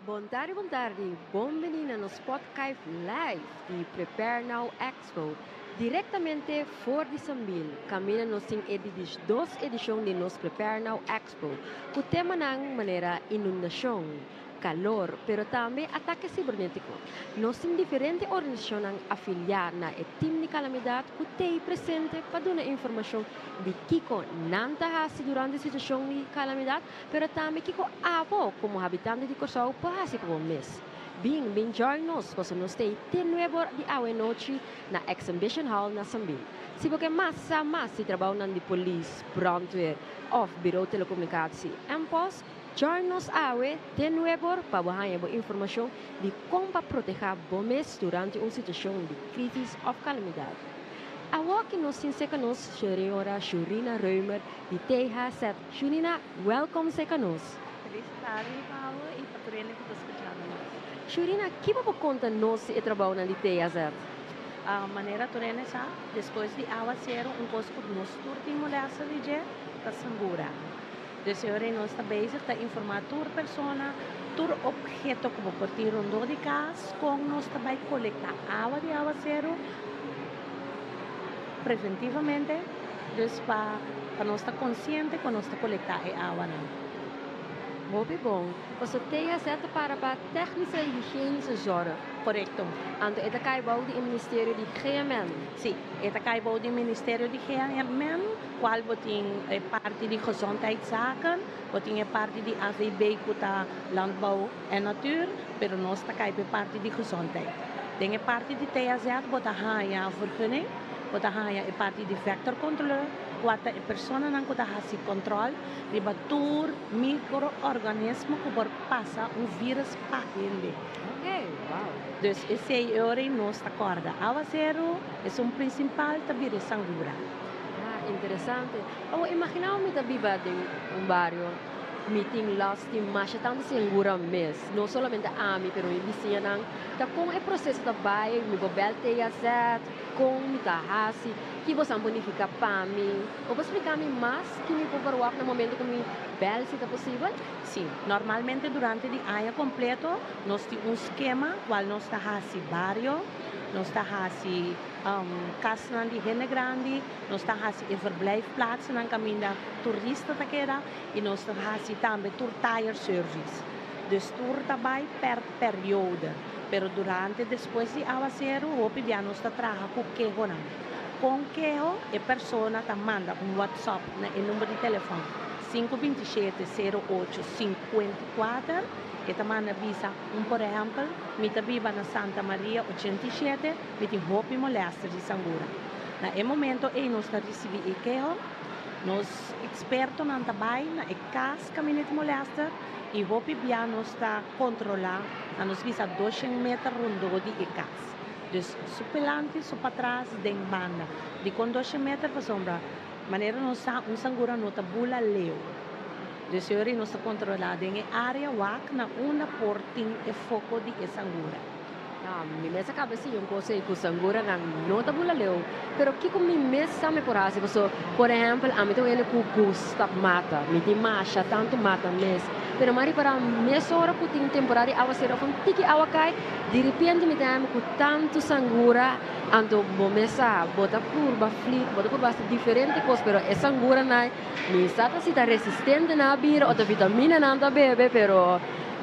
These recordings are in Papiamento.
Bon tardi, bon tardi. Bon bini na nos podcast live di Prepare Now Expo. Direktamente for di Sambil, kaminda nos tin e 12 edishon di nos Prepare Now Expo, ku temanan manera inundashon, kalor, pero tambe atake sibernétiko. Nos tin diferente organisashon afiliá na e team di kalamidat ku t'ei presente pa duna informashon di kiko nan ta hasi durante situashon di kalamidat, pero tambe kiko abo komo habitante di Kòrsou por hasi pa bo mes. Bin, bin join nos, paso nos t'ei te 9 or di awe nochi na Exhibition Hall na Sambil. Si bo ke mas sa mas di trabounan di polis, brandweer òf Bureau Telecomunicatie en Post, join nos awe te 9 or pa haña informashon di kon pa protehá bo mes durante un situashon di krísis òf kalamidat. Awor ku nos tin serka nos, señora Shurina Reumer di THZ. Shurina, welkom serka nos. Felis tardi, Paulo, i pa tur ku ta skuchando nos. Shurina, kiko bo por konta nos e trabounan di THZ? A manera tur hende sa, despues di awaseru, un kos ku nos tur tin molèster di dje, ta sangura. Dus nos ta bezig ta informá tur persona, tur obheto ku por tin rondó di kas, kon nos ta bai kolektá awa di awaseru preventivamente, dus pa nos ta konsiente ku nos ta kolektá e awa. No? Hopi bon. Paso THZ para Technische Hygiënische Zorg. Korekto. Anto, e ta kai bou di Ministerio di GMN. Si, e ta kai bou di Ministerio di GMN, kual bo tin parti di gezondheidszaken, bo tin parti di AVB ku ta landbouw en natuur, pero nos ta kai parti di gezondheid. Den parti di THZ bo ta haña vergunning, bo ta haña e parti di vectorcontroleur, kual ta e personanan ku ta hasi controle riba tur micro-organismo ku por pasa un virus pa hende. Ok, wow. Dus esei ora nos ta kòrda. Awaseru e un prinsipal ta bira sangura. Ah, interesante. Oh, imaginá mi ta biba den un bario, mi tin last di masha tantu sangura mes. No solamente ami, pero mi bisiñanan. Ta kon e proseso ta bai, mi por bel THZ, kon mi ta hasi, ki boso ta bonifiká pa mi. Bo por splika mi mas ki mi por verwacht na momento ku mi bel, si ta posibel? Si, normalmente durante di aña kompleto nos tin un skema kual nos ta hasi bario, nos ta hasi kas di hende grandi, nos ta hasi e verblijfplaatsen kaminda turista ta keda i nos ta hasi tambe tur tire service. Dus tur ta bai per periode. Pero durante despues di awaseru, hopi bia nos ta traha ku kehonan. Kon keho, e persona ta manda un WhatsApp na e number di telefòn 527 08 54 e ta manda bisa un, por ehèmpel, mi ta biba na Santa Maria 87, mi tin hopi molèster di sangura. Na e momento ei nos ta risibí e keho, nos ekspertonan ta bai na e kas kaminda tin molèster i hopi bia nos ta kontrolá na nos bisa 200 meter rondó di e kas. Dus su pelanti, su patras, den banda. Di kon 200 meter pasobra, manera nos sa un sangura no ta bula leu. Dus ora nos ta kontrolá den e área wak na unda por tin e foko di e sangura. Ah, mi mes a kaba si un kos ku sanguranan no ta bula leu. Pero kiko mi mes sa mi por hasi, so, por ehèmpel, ami ta un ku gusta mata, mi tin masha tantu mata mes. Pero m'a ripará mes ora ku tin temporada di awaseru òf un tiki awa kai, di repente mi ta ku tantu sangura, anto bo mes sa, bo ta purba flit, bo ta purba diferente kos, pero e sanguranan, mi sa ta si ta resistente nan a bira, òf vitamina nan ta bebe, pero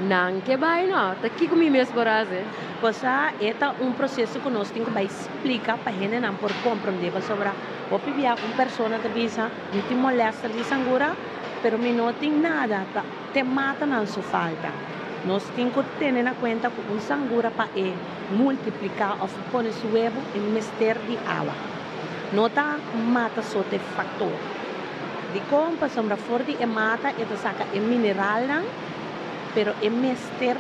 nan ke bai no, ta kiko mi mes por hasi? Pues e ta un proseso ku nos tin ku bai splika pa hendenan por komprondé sobre hopi bia un persona ta bisa mi tin molèster di sangura, pero mi no tin nada, ta te matanan su falta. Nos tin ku tene na kuenta ku un sangura pa e multipliká òf pone su webu e mester di awa. No ta mata so ta e faktor. Di kon pasobra for di e mata e ta saka e mineralnan, pero e mester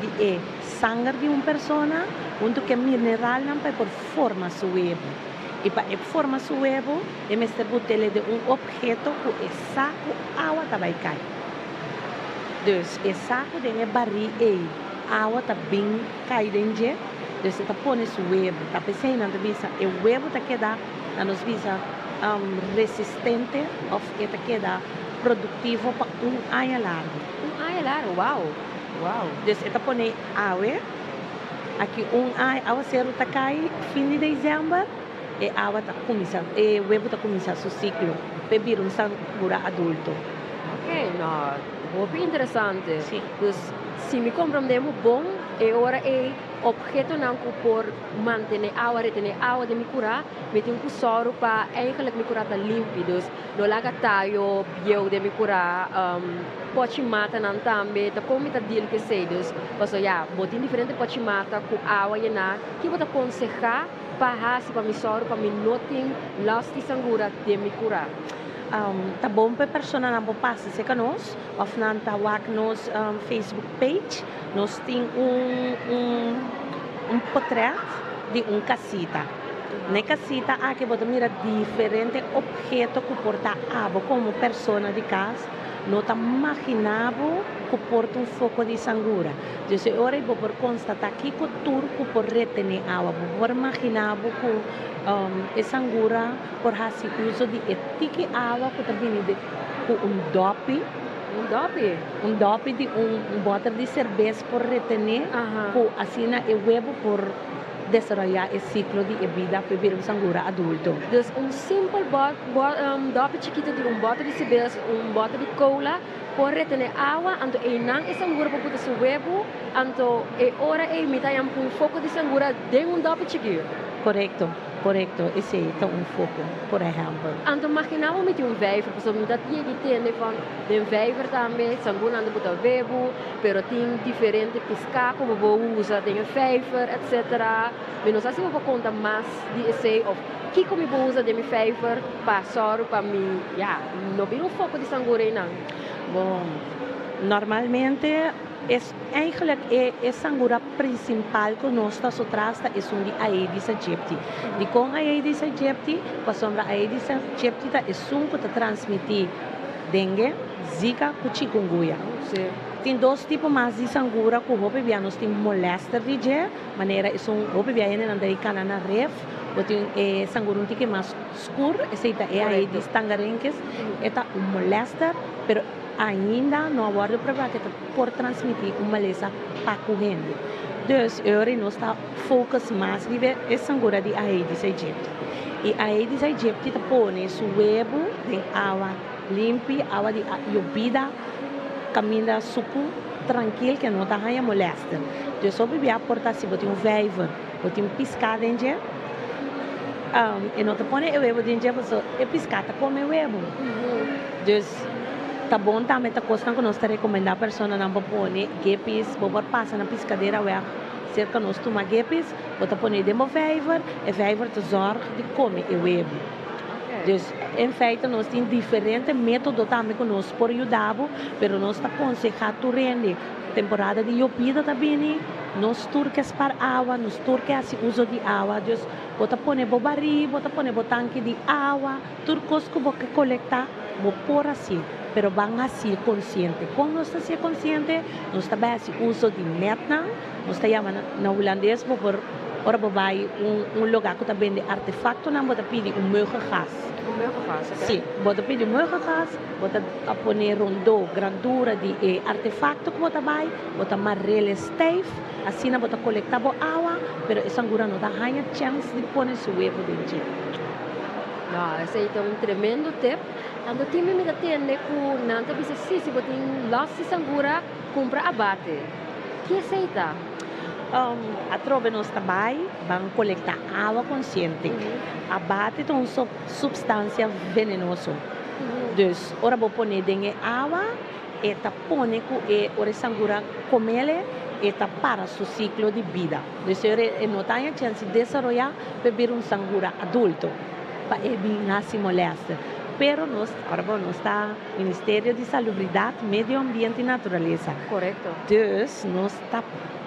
di e sanger di un persona huntu ku e mineralnan pa e por forma su webu. I pa e forma su webu, e mester bot'é den un obheto ku e sa ku awa ta bai kai. Dus e sa ku den e barí ei awa ta bin kai den dje, dus e ta pone su webu. Ta p'esei nan ta bisa e webu ta keda, nan nos bisa resistente òf e ta keda produktivo pa un aña largu. Un aña largu, wow. Dus e ta pone awe, aki un aña awaseru ta kai fin di desèmber, e awa ta kuminsá, e webu ta kuminsá su siklo p'e bira un sangura adulto. Ok, no, hopi interesante. Dus si mi komprondé bo bon, e ora ei ophetonan ku por mantené awa, retené awa den mi kurá, mi tin ku sòru pa eigenlijk mi kurá ta limpi. Dus no laga tayo bieu den mi kurá, pochi matanan tambe, ta kon mi ta deal ku esei? Dus pasobra ya, bo tin diferente pochi mata ku awa yená, ki bo ta konsehá pa hasi pa mi sòru pa mi no tin lòs di sangura den mi kurá? Ta bon pa e personanan por pasa serka nos òf nan ta wak nos Facebook page. Nos tin un un un potret di un kasita. Na e kasita aki bo ta mira diferente opheto ku por ta abo komo persona di kas no ta maginá bo ku por ta un foko di sangura. Dus e ora ei bo por konstatá kiko tur ku por retené awa. Bo por maginá bo ku e sangura por hasi uso di e tiki awa ku ta bini di ku un dòpi. Un dòpi? Un dòpi di un bòter di serbes por retené ku asina e webu por desaroyá e siklo di e bida pa e bira un sangura adulto. Dus un simpel dòpi chikitu di un bòter di serbes, un bòter di kola por retené awa, anto einan e sangura por buta su webu, anto e ora ei mi ta haña un foko di sangura den un dòpi chikí. Korekto. Korekto, esei ta un foko, por ehèmpel. Anto magina bo miti un vijver, pasobra mi ta yegi tende van den vijver tambe sangunan ta buta webu, pero tin diferente piská ku bo por usa den e vijver, etcetera. Mi no sa si bo por konta mas di esei òf kiko mi por usa den mi vijver pa sòru pa mi, ya, no bira un foko di sangura einan. Bon, normalmente es Eigenlijk e e sangura principal cu nos ta su tras ta esun di Aedes aegypti. Dicon Aedes aegypti? Pasobra Aedes aegypti ta esun cu ta transmiti dengue, zika cu chikungunya. Tin dos tipo mas di sangura cu hopi bia nos tin molester di dje, manera esun hopi bia hendenan ta di cana na ref, bo tin e sangura un tiki mas scur, esey ta e Aedes tangarenques, e ta un molester, pero Ainda no a wòrdu probá ku e ta por transmití un malesa pa ku hende. Dus e ora ei nos ta focus mas riba e sangura di Aedes aegypti. I Aedes aegypti ta pone su webu den awa limpi, awa di yobida, kaminda suku trankil ku e no ta haña molèster. Dus hopi bia por ta si bo tin un vijver, bo tin piská den dje, e no ta pone e webu den dje pasobra e piská ta kome webu. Dus ta bon tambe ta kosnan ku nos ta rekomendá personanan pa pone gepis, bo por pasa na piskadera wèg serka nos tuma gepis, bo ta pone den bo vijver, e vijver ta zòrg di kome e webu. Dus en feite nos tin diferente método tambe ku nos por yuda bo, pero nos ta konsehá tur hende, temporada di yobida ta bini, nos tur ke spar awa, nos tur ke hasi uso di awa, dus bo ta pone bo barí, bo ta pone bo tanki di awa, Tur kos ku bo ke kolektá, bo por hasié, pero ban hasié konsiente. Kon nos ta hasié konsiente? Nos ta bai hasi uso di nètnan, nos ta yama na hulandes bo por ora bo bai un un lugá ku ta bende artefaktonan bo ta pidi un meugengas. Un meugengas, oké. Sí, bo ta pidi un meugengas, bo ta pone rondó grandura di e artefakto ku bo ta bai, bo ta mar'el stijf, asina bo ta kolektá bo awa, pero e sangura no ta haña chèns di pone su webu den dje. No, esei ta un tremendo tip. Anto tin mi ta tende ku nan ta bisa si, si bo tin lòs di sangura, kumpra abate. Ki esei ta? Atrobe nos ta bai ban kolektá awa konsiente. Abate ta un supstansia venenoso. Dus ora bo pone den e awa, e ta pone ku e ora e sangura komele, e ta para su siklo di bida. Dus e no ta haña chèns di desaroyá pa e bira un sangura adulto, pa e bin hasi molèster. Pero nos, ora bo, nos ta Ministerio di Salubridat, Medio Ambiente i Naturalesa. Korekto. Dus nos ta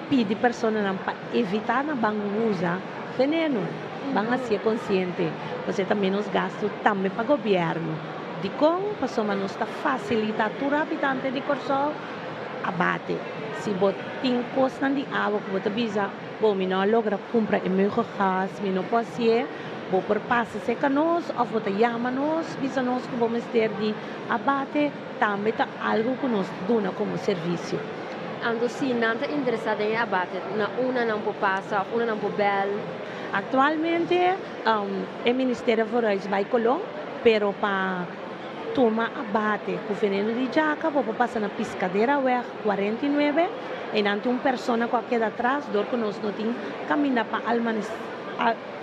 pidi personanan pa evitá na ban usa veneno, ban hasié konsiente, pasobra e ta ménos gastu tambe pa gobièrnu. Dikon? Pasobra nos ta fasilitá tur habitante di Kòrsou abate. Si bo tin kosnan di awa ku bo ta bisa, Bo, mi no a logra kumpra e meugengas, mi no por hasié, bo por pasa serka nos òf bo ta yama nos, bisa nos ku bo mester di abate, tambe ta algu ku nos ta duna komo servisio. Anto si nan ta interesá den e abate, na unda nan por pasa òf unda nan por bèl? Aktualmente e Ministerio Vooruit bai Colon, pero pa tuma abate ku veneno di djaka bo por pasa na Piscaderaweg 49. Einan tin un persona ku a keda atras dor ku nos no tin kaminda pa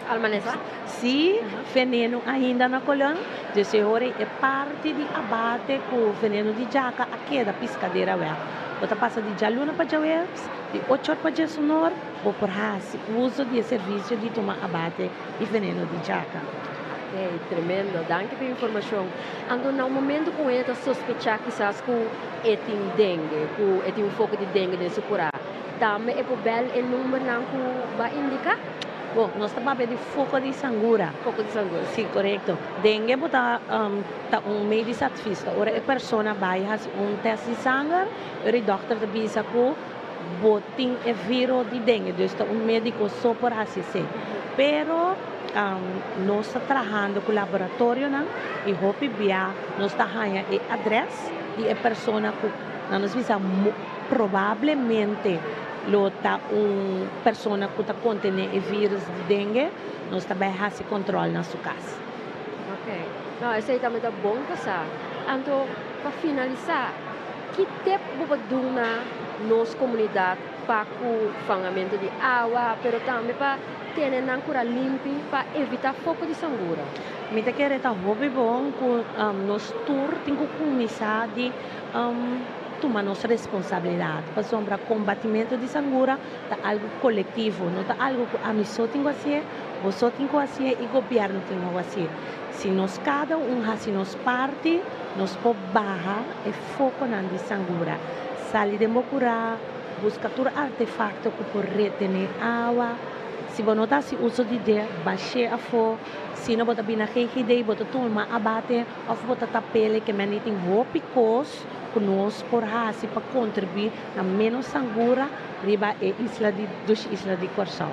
Almanesá? Sí, veneno ainda na Colon. Dus e ora e parti di abate ku veneno di djaka a keda Piscaderaweg. Bo ta pasa di djaluna pa djaweps, di 8 or pa 11 or, bo por hasi uso di e servisio di tuma abate i veneno di djaka. Ok, tremendo. Danki pa e informashon. Anto, na un momento ku e ta sospechá kisas ku e tin dengue, ku e tin un foko di dengue den su kurá, tambe e por bèl e numbernan ku bo a indiká? Bon, nos ta papia di foko di sangura. Foko di sangura. Sí, korekto. Dengue bo ta ta un medisch advies. Ora e persona bai hasi un tèst di sanger, e dòkter ta bisa ku bo tin e vírùs di dengue. Dus ta un médiko so por hasi esei. Pero nos ta trahando ku laboratorionan i hopi bia nos ta haña e adrès di e persona ku nos bisa probablemente lo ta un persona ku ta kontené e vírùs di dengue, nos ta bai hasi kòntròl na su kas. Ok. No, esei tambe ta bon pa sa. Anto, pa finalisá, ki tep bo por duna nos komunidat pa ku fangamentu di awa, pero tambe pa tene nan kura limpi pa evitá foko di sangura? Mi ta kere ta hopi bon ku nos tur tin ku kuminsá di tuma nos responsabilidat. Pasobra kombatimentu di sangura ta algu kolektivo, no ta algu ku ami so tin ku hasié, bo so tin ku hasié i gobièrnu tin ku hasié. Si nos kada un hasi nos parti, nos por baha e fokonan di sangura. Sali den bo kurá, buska tur artefakto ku por retené awa. Si bo no ta hasi uso di dje, bash'é afó. Si no bo ta bini na GGD, bo ta tuma abate òf bo ta tap'é ke men tin hopi kos ku nos por hasi pa kontribuí na ménos sangura riba e isla di dushi isla di Kòrsou.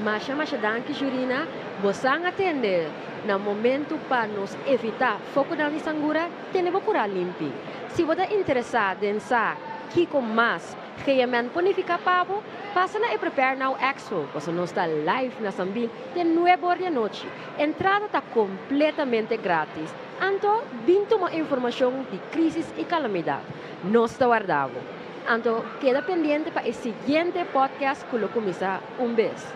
Masha masha danki, Jurina. Boso a tende, na momento pa nos evitá foko di sangura, tene bo kurá limpi. Si bo ta interesá den sa kiko mas GMN por nifiká pa bo, pasa na e Prepare Now Expo, pasobra nos ta live na Sambil te 9 or di anochi. Entrada ta kompletamente gratis. Anto, bin tuma informashon di krísis i kalamidat. Nos ta warda bo. Anto, keda pendiente pa e siguiente podcast ku lo kuminsá un bes.